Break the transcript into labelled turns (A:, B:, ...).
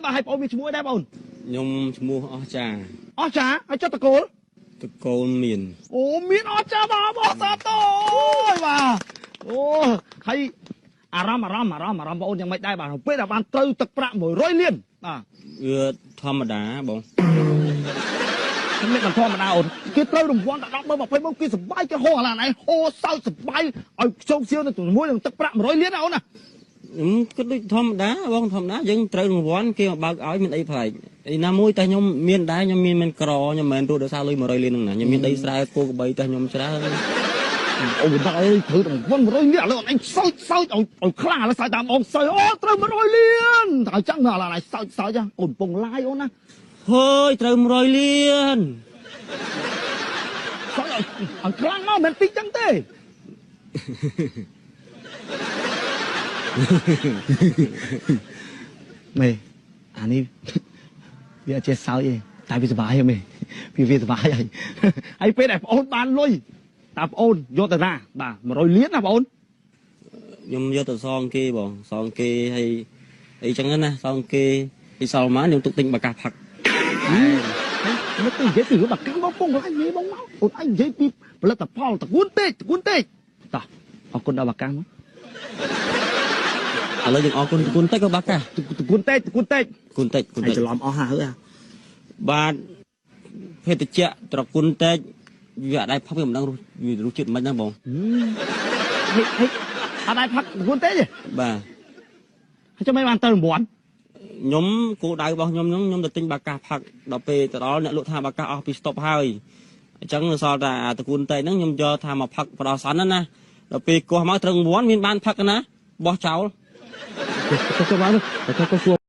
A: បាទឲ្យបងអូនមានឈ្មោះដែរបងអូន
B: ខ្ញុំឈ្មោះអស្ចារ្យ
A: អស្ចារ្យហើយចុះតកូល
B: តកូលមាន
A: អូមានអស្ចារ្យបាទបងសាទរបាទអូហើយអារម្មណ៍អារម្មណ៍អារម្មណ៍អារម្មណ៍បងអូនយ៉ាងម៉េចដែរបាទពេលដែលបានត្រូវទឹកប្រាក់100លានបាទ
B: វាធម្មតាបង
A: ខ្ញុំមិនធម្មតាអូនគេត្រូវរង្វាន់តែ10ម៉ឺន20ម៉ឺនគេសប្បាយគេហោអាឡានឯងហោសើចសប្បាយឲ្យខ្ជងសៀវនៅជាមួយនឹងទឹកប្រាក់100លានណាអូនណា
B: ខ្ញុំគិតដូចធម្មតាបងធម្មតាយើងត្រូវរង្វាន់គេមកបើកឲ្យមានអីប្លែកអីណាមួយតែខ្ញុំមានដែរខ្ញុំមានមិនក្រខ្ញុំមិនមែនរស់ដោយសារលុយ100លានហ្នឹងណាខ្ញុំមានដីស្រែគោក្របីតែខ្ញុំច្រើន
A: អូនដល់អីត្រូវរង្វាន់100លានឥឡូវអូនឯងសើចសើចឲ្យឲ្យខ្លាំងឥឡូវសើចតាមអូនសើចអូត្រូវ100លានតែចឹងអាឡានឯងសើចសើចអូនពងឡាយអូនណា
B: ហើយត្រូវ100លាន
A: សើចឲ្យខ្លាំងមកមិនតិចចឹងទេមេអានេះវាអត់ចេះសើចទេតែវាសុបាយហ៎មេវាសុបាយហើយហើយពេលដែលបងអូនបានលុយតើបងអូនយកទៅណាបាទ100លានណាបងអូន
B: ខ្ញុំយកទៅសងគេបងសងគេហើយអីចឹងណាសងគេពីសល់មកខ្ញុំទុកទិញបាកាសផឹក
A: មិនទៅនិយាយពីរឿងបាកាំបងពងឡាយមេបងមកអូនឯងនិយាយពីផលិតផលតកួនពេកតកួនពេកតោះអរគុណដល់បាកាំមក
B: ឥឡូវយើងអរគុណគុណតិចក៏បាកាស
A: តកួនពេកតកួនពេក
B: គុណតិចគុណ
A: ឯង
B: តិច
A: ច្រឡំអស់ហើយ
B: បាទភេទជ្ជៈត្រគុណតិចវាអត់ដែរផឹកវាមិនដឹងរសជាតិមិនហ្នឹងបង
A: ហេហេអត់ដែរផឹកតកួនទេ
B: បាទ
A: ហើយចាំមិនបានទៅរង្វាន់
B: ខ្ញុំគោលដៅរបស់ខ្ញុំហ្នឹងខ្ញុំទៅទិញបាកាសផឹកដល់ពេលទៅដល់អ្នកលក់ថាបាកាសអស់ពីស្តុបហើយអញ្ចឹងសល់តែអាតគុណតិចហ្នឹងខ្ញុំយកថាមកផឹកបដោះសន្នណាដល់ពេលកោះមកត្រឹងរង្វាន់មានបានផឹកណាបោះចោល
A: ទៅទៅបានទៅទៅសួរ